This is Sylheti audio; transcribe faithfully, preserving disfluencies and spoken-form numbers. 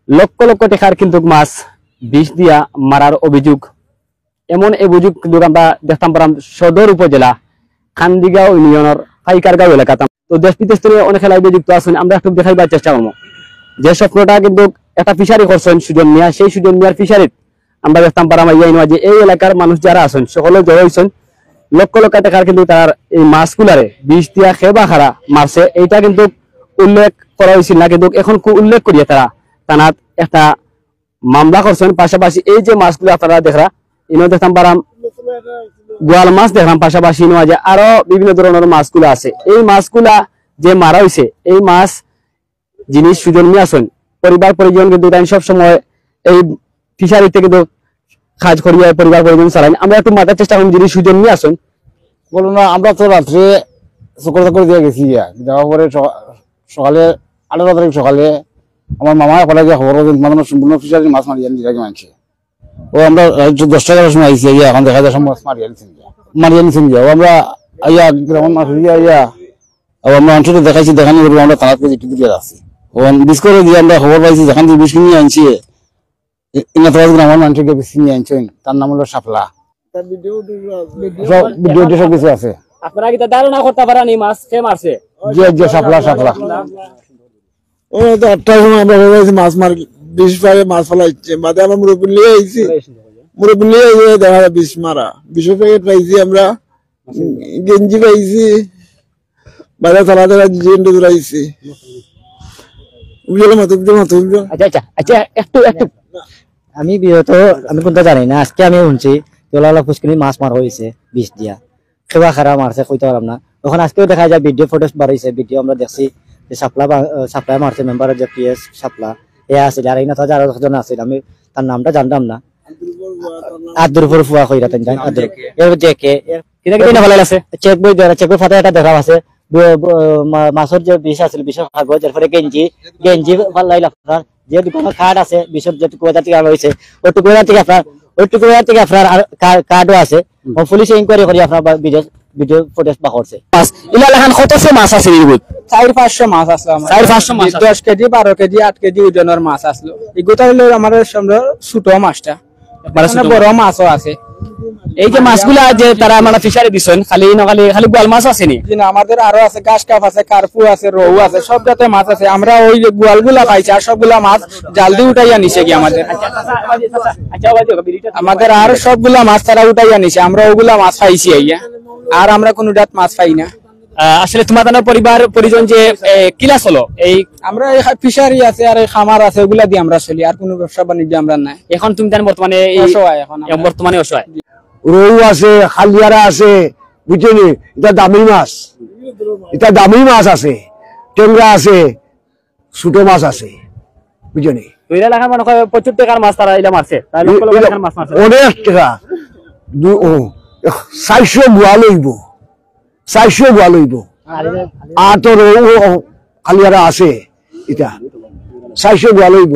লক্ষ লক্ষ টেকার কিন্তু মাছ বিষ দিয়া মারার অভিযোগ। এমন অভিযোগ কিন্তু আমরা দেখতাম পারাম সদর উপজেলা খান্দিগাঁও ইউনিয়নর পাইকারগাঁও এলাকাত। তো দেশ বিদেশ থেকে অনেকে লাইভে যুক্ত আছইন, আমরা একটু দেখাইবার চেষ্টা করমু যে স্বপ্নটা কিন্তু একটা ফিশারি করছইন সুজন মিয়া। সেই সুজন মিয়ার ফিশারিত আমরা দেখতাম পারাম আইয়া ইনো যে এই এলাকার মানুষ যারা আছইন সকলে জড়ো অইছইন। লক্ষ লক্ষ টেকার কিন্তু তার এই মাছগুলারে বিষ দিয়া খেবা খারা মারছে, এইটা কিন্তু উল্লেখ করা অইছিল না, কিন্তু এখন কু-, উল্লেখ করিয়া তারা থানাত একটা মামলা করছইন। পাশাপাশি এই যে মাছগুলা আপনারা দেখরা, ইনো দেখতাম পারাম গোয়াল মাছ দেখরাম, পাশাপাশি ইনো যে আরো বিভিন্ন ধরনের মাছগুলা আছে। এই মাছগুলা যে মারা অইছে, এই মাছ যিনি সুজন মিয়া আছইন, পরিবার পরিজন কিন্তু তাইন সব সময় এই ফিশারিতে কিন্তু কাজ করিয়া পরিবার পরিজন চালাইন। আমরা একটু মাতার চেষ্টা করমু যিনি সুজন মিয়া আছইন। বলুন না, আমরা তো রাত্রে চক্কর চক্কর দিয়া গেছি গিয়া। যাওয়ার পরে সকা-, সকালে আঠারো তারিখ সকালে আমার মামায় কলে গিয়া খবর করছেন, তোমাদের সম্পূর্ণ ফিশারি মাছ মারিয়া নিয়ে গেছে মানছে। ও আমরা রাত দশটা এগারোটার সময় আইছি, আইয়া এখন দেখা যায় সব মাছ মারিয়া নিছেন গিয়া। মারিয়া নিছেন গিয়া। ও আমরা আইয়া গ্রামের মাছ আইয়া, আইয়া, ও আমরা অঞ্চলে দেখাইছি, দেখানি করবো আমরা থানাত গেছি, টিভি দিয়ে রাখছি। ও বিশ করে দিয়ে আমরা খবর পাইছি, যেখান থেকে বিশ কিনে আনছি, এ-, ইনাতরাজ গ্রামের মানুষকে বিশ কিনে আনছেন, তার নাম হলো শাপলা। সব ভিডিও টিডিও সব কিছু আছে। আপনারা কিতা ধারণা করতা পারইন নি মাছ কে মারছে? জি, জি, শাপলা, শাপলা। ও তো আটটার সময় আমরা হয়ে গেছি মাছ মার, বিষ পারে মাছ ফালাইছে। বাদে আমরা মুরব্বি লিয়ে আইছি। মুরব্বি লিয়ে আইছি, দেখা যায় বিষ মারা। বিষ প্যাকেট পাইছি আমরা, গেঞ্জি পাইছি। বাদে তালা তালা জিন দৌড়াইছি। উজ্জ্বল মাতো, উজ্জ্বল মাতো, উজ্জ্বল। আচ্ছা, আচ্ছা, আচ্ছা, একটু, একটু। আমি বিরত, আমি কোনটা জানি না। আজকে আমি শুনছি, তোলালা ফুসকুনি মাছ মারা হয়েছে, বিষ দিয়া। খেবা খারা মারছে, কইতে পারলাম না। তখন আজকেও দেখা যায় ভিডিও ফুটেজ বার হইছে, ভিডিও আমরা দেখছি যে শাপলা বা-, আহ, শাপলায় মারছে, মেম্বারের যে পিএস শাপলা, এ আছে, আর এই না তো আরো একজন আছে, আমি তার নামটা জানতাম না। আব্দুল ফুয়া কইরা তাই জানি, আব্দুল। এর যে কে, এর কিতা কিতা না ভালো লাগছে? চেক বই দেওয়া, চেক বই ফাটা একটা দেখা আছে। ব-, ব-, মা-, মাছর যে বিষ আছিল, বিষর কাগজ, এরপরে গেঞ্জি, গেঞ্জি ফালাই আপনার, যে দোকানের কার্ড আছে, বিষর যে টুকু বাজার থেকে আনা হয়েছে, ওই টুকু বাজার থেকে আপনার, ওই টুকু বাজার থেকে আপনার আর কা-, কার্ডও আছে। হুম। ও পুলিশে ইনকোয়ারি করি আপনার বা-, ভিডিও, ভিডিও ফুটেজ বার করছে। মাছ, ইলা লাখান কতশো মাছ আছে এর ভিতর? চার পাঁচশো মাছ আছে আমার। চার পাঁচশো মাছ আছে। দশ কেজি, বারো কেজি, আট কেজি ওজনের মাছ আসলো। এগুতা হইলো আমার সামনে ছোট মাছটা। মানে মানে ছোট বড় মাছ। মাছও আছে। এই যে মাছগুলা যে তারা মানে ফিশারি দিছেন, খালি না খালি, খালি গোয়াল মাছ আছে নি? জি না, আমাদের আরো আছে, ঘাস কাপ আছে, কার্পু আছে, রৌ আছে, সব জাতের মাছ আছে। আমরা ওই যে গোয়ালগুলা পাইছি, আর সবগুলা মাছ জাল দিয়ে উঠাইয়া নিছে কি আমাদের। আচ্ছা, আচ্ছা, আচ্ছা, আচ্ছা, আচ্ছা, আচ্ছা, আচ্ছা। আমাদের আর সবগুলা মাছ তারা উঠাইয়া নিছে, আমরা ওগুলা মাছ পাইছি আইয়া, আর আমরা কোনো জাত মাছ পাই না। আহ, আসলে তোমার তানোর পরিবার পরিজন যে, এ, কিলা চলো? এই আমরা এই ফিশারি আছে আর এই খামার আছে, ওগুলা দিয়ে আমরা চলি, আর কোনো ব্যবসা বাণিজ্য আমরা নাই। এখন তুমি তান বর্তমানে এই অসহায় এখন আমরা। বর্তমানে অসহায়। রৌ আছে, খালিয়ারা আছে, বুঝছো নি? এটা দামি মাছ, এটা দামি মাছ আছে, টেংরা আছে, ছোট মাছ আছে, বুঝছো নি? তো এরা লেখা মনে হয় প্রচুর টাকার মাছ তারা এলা মারছে, তারা লক্ষ লক্ষ এ-, টাকার মাছ মারছে। অনেক টাকা। দু-, ও, চারশো গোয়াল অইব, চারশো গোয়াল অইব। আর তো রৌ, ও, খালিয়ারা আছে, এটা চারশো গোয়াল অইব।